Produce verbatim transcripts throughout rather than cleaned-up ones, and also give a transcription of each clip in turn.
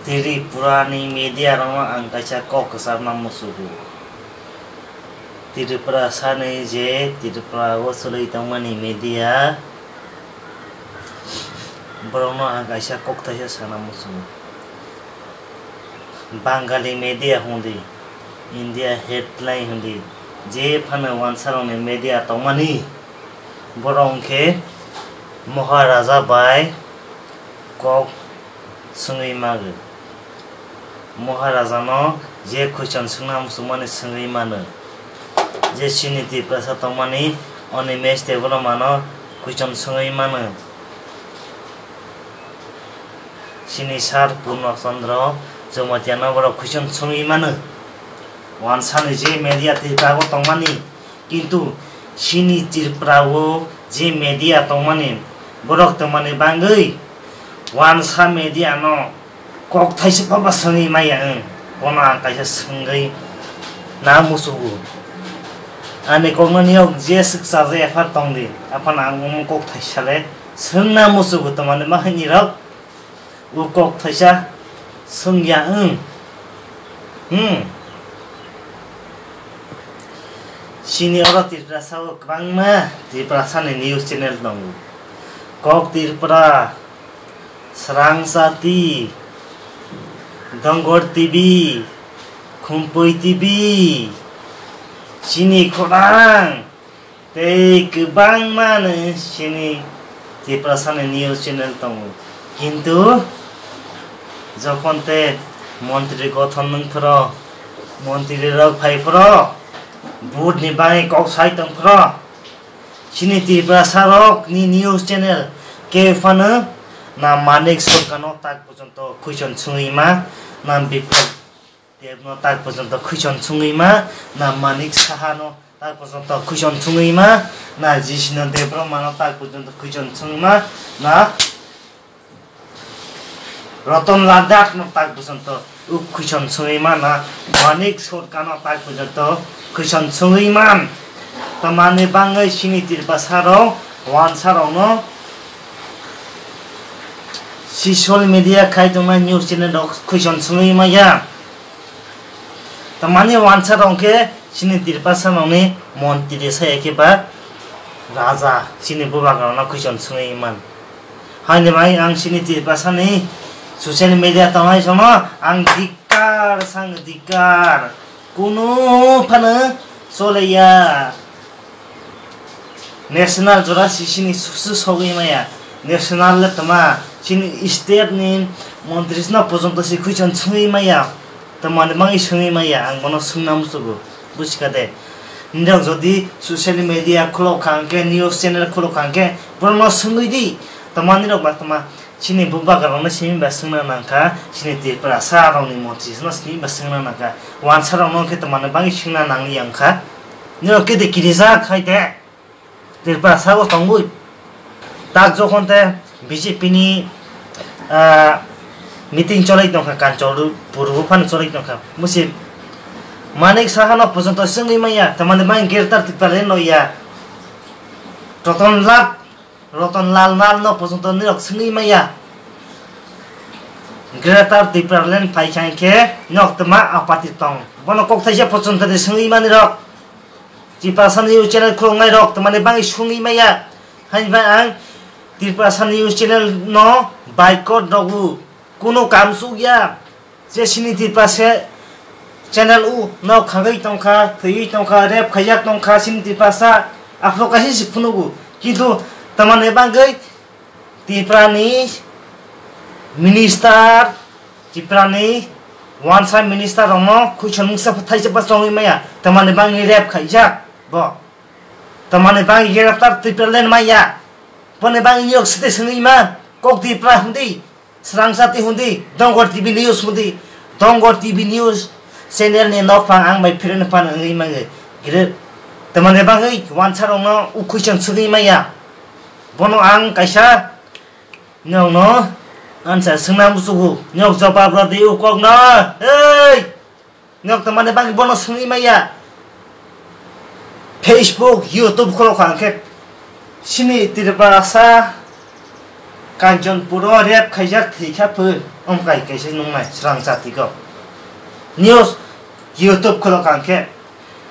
Tripura ni media rokno ang kaisa kok kwcharna muchugo. Tripura sani je Tripura o chwlwi tongmani media, borokno ang kaisa kok thaisa sana muchugo. Bangali media hwndi, India headline hwndi, je phano wansarokni media tongmani, borok hwnkhe Maharaja bai kok swngwi mago. Maharajano je question swngna muchungmani swngwi mano. Je chini Tiprasa tongmani Animesh Debbarmano question swngwi mano. Chini sir Purno Chandra Jamatia no borok question swngwi mano. Wansani je media Tripura o tongmani, kintu chini Tripura o je media tongmani, borok tongmani bangwi wansa media no kok thaisa pha ba swngwi maya wng, bono ang kaisa swngwi na muchugo. Ani kokno niyok je swk chajakya phar tongdi, aphano ang omo kok thaisa le swngna muchugo, tongmani ma hinwi rok o kok thaisa swngya wng. Hmm. Chini oro Tiprasa o kwbangma Tiprasa ni news channel tongo. Kok Tripura, Srang Chati, Dongor T V, Khumpui T V, Chini Khorang, tei kwbangma ni chini Tiprasa ni news channel tongo. Kintu jokhon te montri gothon wng phro, montri rok phai phro, vote ni bagwi kok sai tong phro, chini Tiprasa rok ni news channel khe phano na Manik Sorkar no tak porjonto question swngwi ma, na Biplab Deb no tak porjonto question swngwi ma, na Manik Saha no tak porjonto question swngwi ma, na Jisino Debbarma no tak porjonto question swngwi ma, na Ratan Lal Das no tak porjonto o question swngwi ma, na Manik Sorkar no tak porjonto question swngwi ma. Tamani bangwi chini Tiprasa rok wansa rok no social media khai tongnai news channel rok question swngwi maya. Tamani wansa rok khe chini Tiprasa rokni montri saya khe ba raja chini bubagra rokno question swngwi man. Haini bai ang chini Tiprasa ni social media tongnai sono ang dik Dik kar, sang dik kar. Kunu phano chole ya. National jora si chini susu sogwi maya. National le tama chini state ni montri sino porjonto si question swngwi maya. Tamani mangi swngwi maya. Ang bono swngna musugo. Buchka de. Nirok jodi social media khulok kha hwnkhe, news channel khulok kha hwnkhe, borokno swngwi di. Tamani rok ba tama. Chini bubagra rokno simi ba swngna nangkha, chini Tiprasa rokni montri no simi ba swngna nangkha. Wansa rokno khe tongmani bagwi swngna nangliya wngkha. Nirok kede kirijak hai de. Tiprasa bo tongwi. Tak jokhon te B J P ni, ah, meeting cholai tongkha, Kanchanpur bo phano cholai tongkha. Musi Manik Saha no porjonto swngwi manya, tongmani bagwi Greater Tipraland no ya. Ratan Lal Ratan Lal Nal no porjonto nirok swngwi maya. Greater Tipraland phai kha hwnkhe nok tma apati tong. Bono kok thaisa porjonto de swngwi mani rok. Tiprasa news channel khuloknai rok tmani bagwi swngwi maya. Haini bai ang Tiprasa news channel no boycott rogo. Kuno kam suk ya. Je chini Tiprasa channel o nok khagwi tongkha, thwiwi tongkha, rep khaijak tongkha chini Tiprasa, aphuru kaisa se phunugo. Kintu tamani bagwi Tiprani minister, Tiprani wansa minister rokno khuichon mungsa thaisa pa chongwi maya, tamani bagwi rep khaijak bo. Tamani bagwi graftar Tipraland maya. Boni bagwi yok site swngwi ma, kok Tipra hwndi. Srang Chati hwndi, Dongor T V News hwndi, Dongor T V News channel ni nokphang ang bai friend fan wngwi mangwi. Gre-, tamani bagwi wansa rokno ukhwi chang swngwi maya. Bono ang kaisa nokno ansa swngna muchugo. Nok jawab rw di u kokno. Hey! Nok tongmani bagwi bono swngwi maya. Facebook, YouTube khulokha hwnkhe chini Tiprasa Kanchanpuro rape khaijak thwi kha phu, wngkai kaisa nungnai srang jatiko. News YouTube khulok ang khe.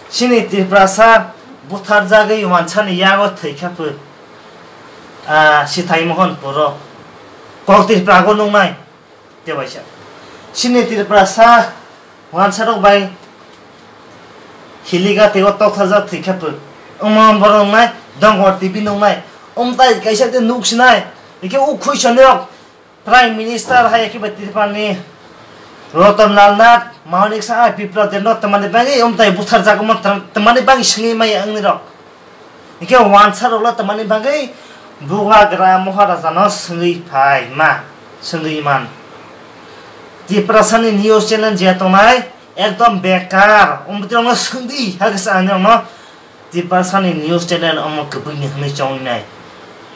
Chini Tiprasa butharjagwi wansani yago thwi kha phu. Ah, Sithai Mohon puro. Kok Tiprago nungnai. Tebaisa. Chini Tiprasa wansarok bai hiliga teibo tokthajak thwi kha phu. Omo borok nai Dongor T V nungnai. Omtai kaisa de nuk sinai. Ikhe u khuisani rok Prime Minister hai khe bai Tripurani Ratan Lal Nath, Mahonik Saha, Biplab Deb no tamani bagwi omtai butharjak omo tam-, tamani bagwi sengwi maya wngni rok. Hingke wansa rok le tamani bagwi bubagra Maharaja no swngwi phai ma, swngwi man. Tiprasani news channel je tongnai ekdom bekar, omo twi rok no swngdi, hakhe sa ani rok no Tiprasani news channel omo kwbwini hwnwi chongwi nai.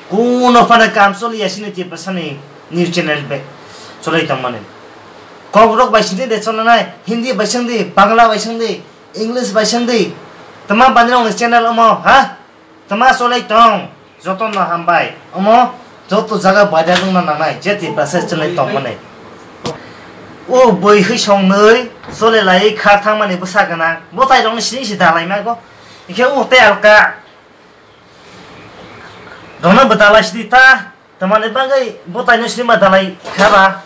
Kuno phano kam choli ya sini Tiprasani news channel be cholai tongmani. Kokrok bai sini de chonanai, Hindi bai singdi, Bangla bai singdi, English bai sengdi. Tama bani rok ni channel omo, ha? Tama cholai tong. Joto no hambai. Omo joto jaga baida rung na nangnai. Je Tiprasa channel tong mani. O boi hwi song nui, chole lai kha thang mani bwsa gana. Bo tai rok ni sini si dalai ma go. Ikhe o te alka. Rok no bwdalai sidi ta. Tamani bagwi bwtaino sinima dalai khaba?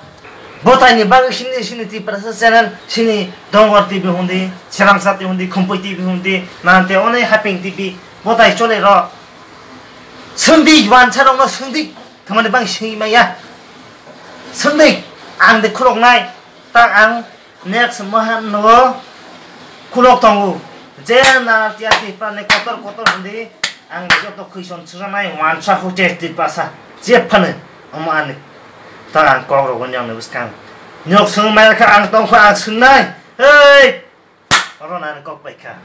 Bwtaini bagwi sini, sini Tiprasa channel, sini Dongor T V hundi, Srangsa T V hundi, Khumpui T V hundi, nante one Haping T V, bwtai chole ro. Swngdi, wansa rokno swngdi, tamani bagwi swngwi maya. Swngdi, ang de khuloknai, ta ang Next mahan no khulok tongo. Je na tiya Tiprani kotor kotor hindi ang joto khuison sujanai wansa hoche Tiprasa. Je phane omo ani. Ta ang kok rogo nyang ni bwskang. Nyok sung mai kha ang tong kha ang sungnai. Hei! Oro na ni kok pai kha.